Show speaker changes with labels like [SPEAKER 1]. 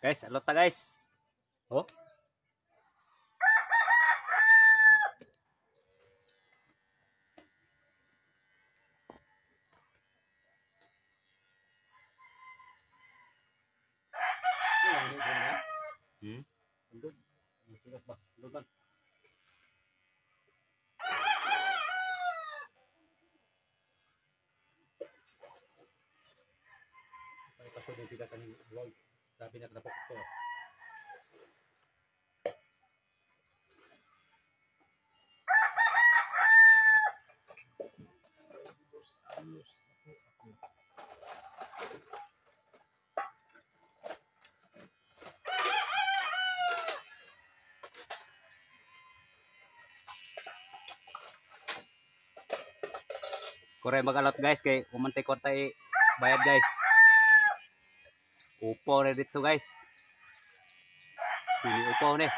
[SPEAKER 1] Guys, alot ta guys. Oh.
[SPEAKER 2] Sigas ba? Lugan. Ay, paso din sila kaning vlog. Sabi niya kanapok ko. Ayos. Ako.
[SPEAKER 1] Kore magalot guys kay umantay kwarta i bayad guys. Upo na dito guys. Sini upo ni.